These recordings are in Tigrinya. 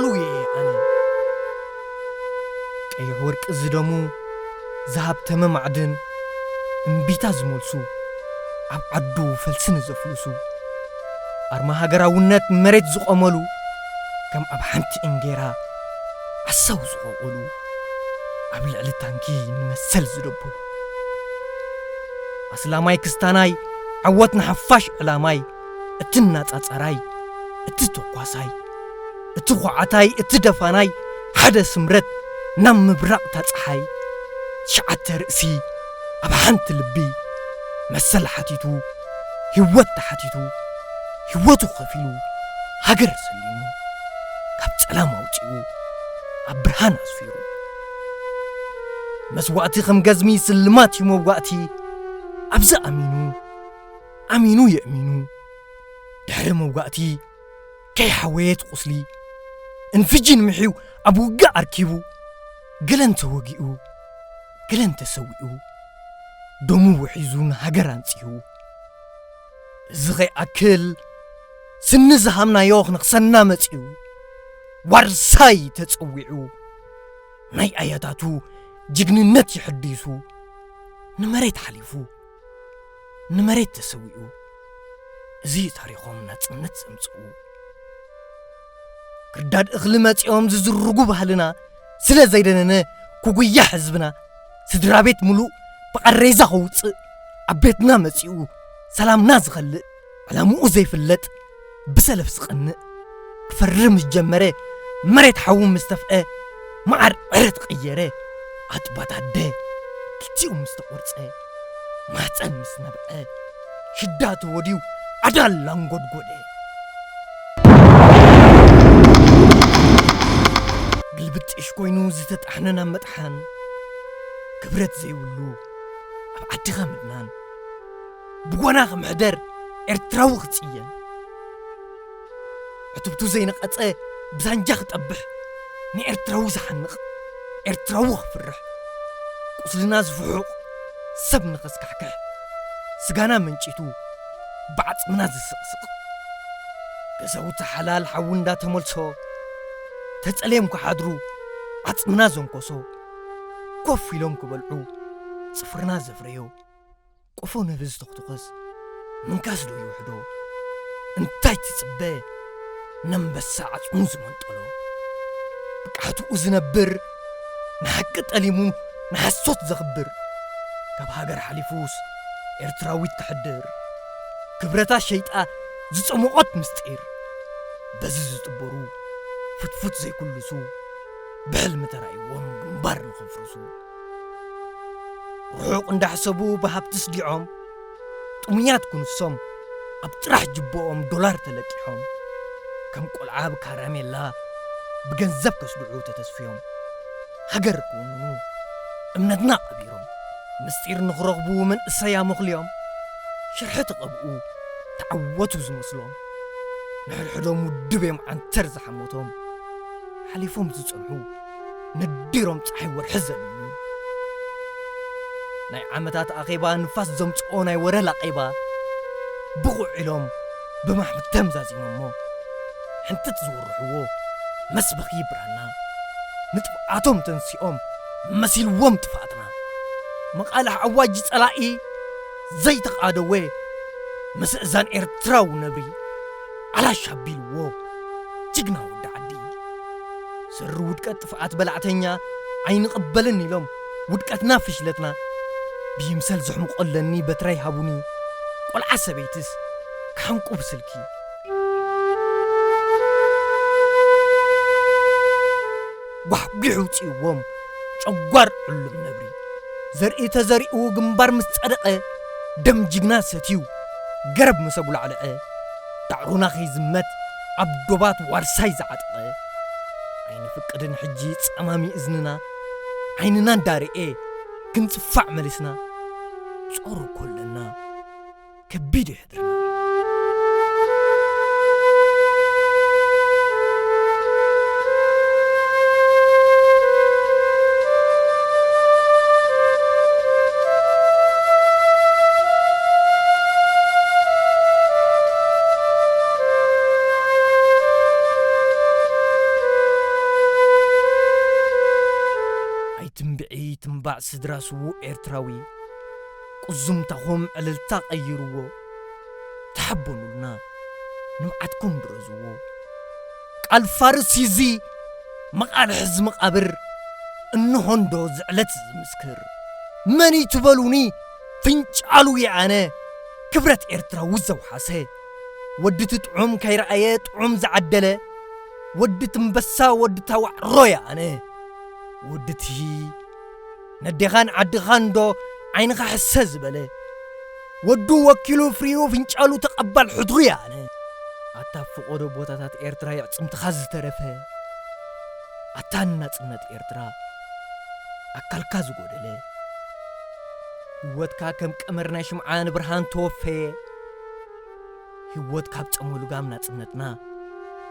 ጸልው እየ ኣነ። ቀይሕ ወርቂ ዝደሙ፣ ዝሃብተመ ማዕድን እምቢታ ዝመልሱ፣ ኣብ ዓዱ ፈልሲ ንዘፍልሱ፣ ኣርማ ሃገራውነት መሬት ዝቖመሉ፣ ከም ኣብ ሓንቲ እንጌራ ዓሰው ዝቖቖሉ፣ ኣብ ልዕሊ ታንኪ ንመሰል ዝደበሉ። ኣስላማይ ክስታናይ፣ ዓወት ንሓፋሽ ዕላማይ፣ እቲ ናጻጻራይ፣ እቲ ተኳሳይ፣ እቲ ኳዓታይ፣ እቲ ደፋናይ፣ ሓደ ስምረት ናብ ምብራቕ እታ ጸሓይ። ትሽዓተ ርእሲ ኣብ ሓንቲ ልቢ፣ መሰል ሓቲቱ፣ ህይወት ተሓቲቱ፣ ህይወቱ ከፊሉ፣ ሃገር ሰሊሙ፣ ካብ ጸላም ኣውጺኡ፣ ኣብ ብርሃን ኣስፊሩ። መስዋእቲ ከም ገዝሚ ስልማት እዩ መዋእቲ፣ ኣብዚ ኣሚኑ፣ ኣሚኑ የእሚኑ። ድሕሪ መዋእቲ ከይሓወየት ቁስሊ፣ እንፍጂን ምሕዩ ኣብ ውግእ ኣርኪቡ፣ ገለን ተወጊኡ፣ ገለን ተሰዊኡ፣ ደሙ ውሒዙ ንሃገር ኣንጺሁ። እዚ ኸይኣክል ስኒ ዝሃምናዮ ክነኽሰና መጺኡ፣ ዋርሳይ ተጸዊዑ፣ ናይ ኣያታቱ ጅግንነት ይሕዲሱ፣ ንመሬት ሓሊፉ፣ ንመሬት ተሰዊኡ። እዚ እዩ ታሪኾም ናጽነት ዘምጽኡ። ክርዳድ እኽሊ መጺኦም ዝዝርጉ ባህልና ስለ ዘይደነነ፣ ክጉያ ህዝብና፣ ስድራ ቤት ምሉእ ብቓሬዛ ከውጽእ፣ ኣብ ቤትና መጺኡ ሰላምና ዝኸልእ፣ ዕላምኡ ዘይፍለጥ ብሰለፍ ዝቐንእ፣ ክፈርር ምስ ጀመረ፣ መሬት ሓዊ ምስ ተፍአ፣ መዓር ዕረ ተቐየረ። ኣጥባት ኣደ ክልቲኡ ምስ ተቖርጸ፣ ማህጸን ምስ ነብዐ፣ ሽዳ ተወድዩ ዓዳል ኣንጎድጎደ። ግልብጥሽ ኮይኑ ዝተጣሕነ ናብ መጥሓን፣ ክብረት ዘይብሉ ኣብ ዓድኻ ምድናን፣ ብጓና ክምሕደር ኤርትራዊ ክጽየን፣ ዕትብቱ ዘይነቐጸ ብሳንጃ ክጠብሕ፣ ንኤርትራዊ ዝሓንቕ ኤርትራዊ ክፍርሕ፣ ቁስልና ዝፍሑቕ ሰብ ንኸስካሕክሕ፣ ስጋና መንጪቱ ብዓጽምና ዝስቕስቕ፣ ገዛውቲ ሓላል ሓዊ እንዳተመልሶ፣ ተጸልዮም ክሓድሩ ዓጽምና ዘንኮሶ፣ ኮፍ ኢሎም ክበልዑ ጽፍርና ዘፍረዮ፣ ቆፎ ንህቢ ዝተኹትኾስ ምንካስ ዶ ይውሕዶ? እንታይ ትጽበ? ነንበሳ ዓጽሙ ዝመንጠሎ፣ ብቃሕትኡ ዝነብር፣ ንሓቂ ጠሊሙ ንሓሶት ዘኽብር፣ ካብ ሃገር ሓሊፉስ ኤርትራዊት ክሕድር፣ ክብረታ ሸይጣ ዝጸመቖት ምስጢር፣ በዚ ዝጥበሩ ፍትፉት ዘይክልሱ፣ ብሕልሚ ተራእይዎም ግንባር ንኸፍርሱ። ርሑቕ እንዳሕሰቡ ብሃብቲ ስዲዖም፣ ጥሙያት ክንሶም ኣብ ጥራሕ ጅቦኦም ዶላር ተለቂሖም፣ ከም ቆልዓ ብካራሜላ ብገንዘብ ከስድዑ ተተስፍዮም፣ ሃገር ክውንኑ እምነትና ቀቢሮም፣ ምስጢር ንኽረኽቡ መንእሰይ ኣመኽልዮም፣ ሽርሒ ተቐብኡ ተዓወቱ ዝመስሎም፣ ንሕድሕዶም ውድብ እዮም ዓንተር ዝሓመቶም፣ ሓሊፎም ዝጸንሑ ነዲሮም ጸሓይ ወርሒ ዘልሙ። ናይ ዓመታት ኣኼባ ንፋስ ዘምጽኦ ናይ ወረ ላቄባ፣ ብቑዕ ኢሎም ብማሕተም ዛዚሞሞ፣ ሕንጥጥ ዝወርሕዎ መስበኺ ብራና፣ ንጥፍኣቶም ተንሲኦም መሲልዎም ጥፍኣትና። መቓልሕ ኣዋጅ ጸላኢ ዘይተቓደወ፣ ምስእዛን ኤርትራዊ ነብሪ ዓላሽ ኣቢልዎ ጅግና ወዲ ዓዲ። ሰሪ ውድቀት ጥፍኣት በላዕተኛ ኣይንቕበልን ኢሎም፣ ውድቀትና ፍሽለትና ብይምሰል ዘሕምቖ ኣለኒ በትራይ ሃቡኒ። ቆልዓ ሰበይትስ ክሓንቁ ብስልኪ ጓሕጒሕ ውፅእዎም ጨጓር ዕሉም ነብሪ። ዘርኢ ተዘሪኡ ግንባር ምስ ጸደቐ፣ ደም ጅግና ሰትዩ ገረብ ምስ ኣጉላዕለዐ፣ ዳዕሮና ከይዝመት ኣብ ዶባት ዋርሳይ ዝዓጠቐ። ኣይንፍቅድን ሕጂ ጸማሚ እዝንና፣ ዓይንና እንዳርኤ ክንጽፋዕ መሊስና። ጾር እኮ ኣለና ከቢድ እዩ ሕድርና። ትንባዕ ስድራ ስዉእ ኤርትራዊ፣ ቁዙምታኹም ዕልልታ ቀይርዎ። ተሓበኑልና፣ ንብዓትኩም ድረዝዎ። ቃል ፋርስ ሂዚ፣ መቓልሕ እዚ መቓብር፣ እንሆ እንዶ ዝዕለት ዝምስክር። መን እዩ ትበሉኒ፣ ፍንጫሉ እየ ኣነ፣ ክብረት ኤርትራዊ ዘውሓሰ። ወዲ እቲ ጥዑም ከይረኣየ ጥዑም ዝዓደለ፣ ወዲ ትንበሳ፣ ወዲ ታዋዕ ሮያ ኣነ። ወዲ እቲ ነዴኻን ዓድኻን ዶ ዓይንኻ ሕሰ ዝበለ፣ ወዱ ወኪሉ ፍሪኡ ፍንጫሉ ተቐባል ሕድሩ እየ ኣነ። ኣታ ፈቖዶ ቦታታት ኤርትራ የዕጽምትኻ ዝተረፈ፣ ኣታ ናጽነት ኤርትራ ኣካልካ ዝጎደለ፣ ህይወትካ ከም ቀመር ናይ ሽምዓ ንብርሃን ተወፈየ። ህይወት ካብ ጸሙ ልጋም ናጽነትና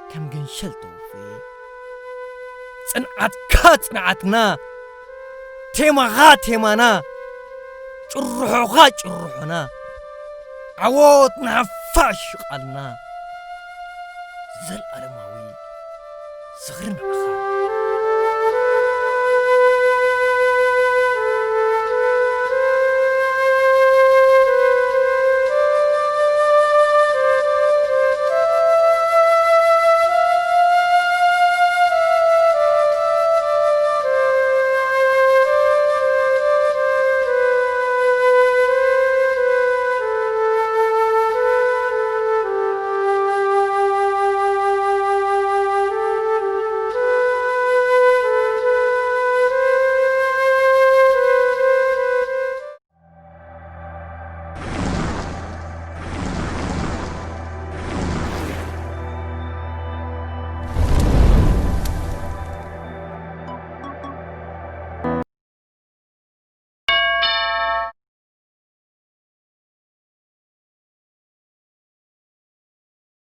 ከም ገንሸል ተወፈየ። ጽንዓትካ ጽንዓትና፣ ቴማኻ ቴማና፣ ጭርሖኻ ጭርሖና፣ ዓወት ንሓፋሽ ቃልና። ዘልኣለማዊ ዝኽሪ ንዓኻ።